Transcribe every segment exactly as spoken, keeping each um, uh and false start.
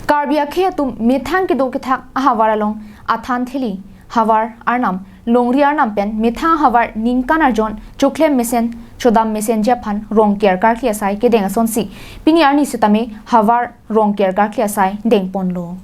Karbi akhei atum methang kedo kethak ahavar along athan theli, havar arnam, longri arnam pen methang ahavar ningkan arjon choklem mesen chodam mesenji aphan Rongker karkli asai kedeng asonsi pini arni sitame havar Rongker karkli asai dengponlo.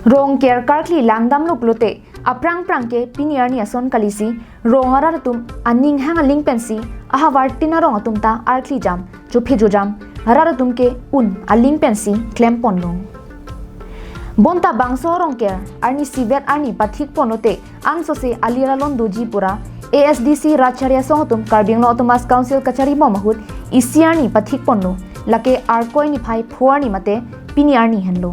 Rongker karkli langdamlo pulote aphrang phrang ke pini arni ason kalisi rong arat atum aning hang aling pensi ahavar tin arong atum ta arkli jam, chophe jojam, arat atum ke un aling pensi klemponlo. Bonta bangso Rongker arni isivet arni pathikponlote ansose alir alon doji pura A S D C Ratchari asong atum, Karbi Anglong Autonomous Council kachari bom ahut isi arni pathikponlo. Lake Arkoi niphai pho arni mate pini arni henlo.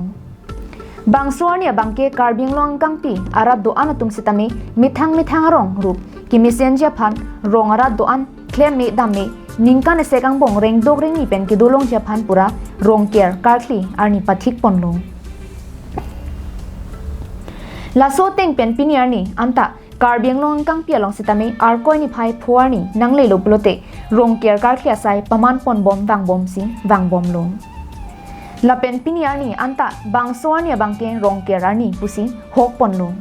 Bangso arni abangke Karbi Anglong angkangpi arat do-an atum sitame methang methang arong rup kemesenji aphan rong arat do-an klem me dam me ningkan esek angbong rengdok rengni pen kedolongji aphan pura Rongker karkli arni pathikponlo. Laso ateng pen pini arni anta Karbi Anglong angkangpi along sitame Arkoi niphai pho arni nanglelo pulote Rongker karkli asai pamanpon bom vangbomsi vangbomlo. Lapen pini arni anta bangso arni abangke Rongker arni pusi hokponlo.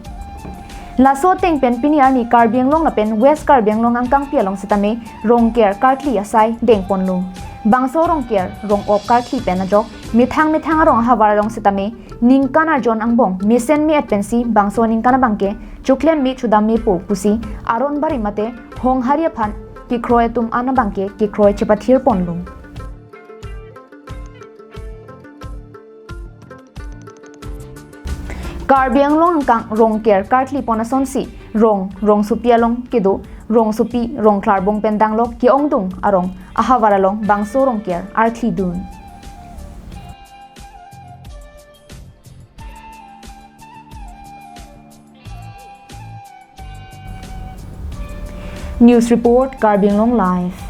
Laso ateng pen pini arni Karbi Anglong lapen West Karbi Anglong angkangpi along sitame Rongker karkli asai dengponlo. Bangso Rongker rong-op karkli pen ajok methang methang arong ahavar along sitame ningkan arjon angbong mesen me-et pensi bangso aningkan abangke choklem me chodam mepo pusi aron barim mate honghari aphan kekroi atum an abangke kekroi chepathirponlo. Karbi Anglong angkang Rongker karklipon asonsi rong, rongsopi along kedo, rongsopi, rongklarbong pen danglok ke-ongdung arong ahavar along bangso Rongker arklidun. News report, Karbi Anglong Live.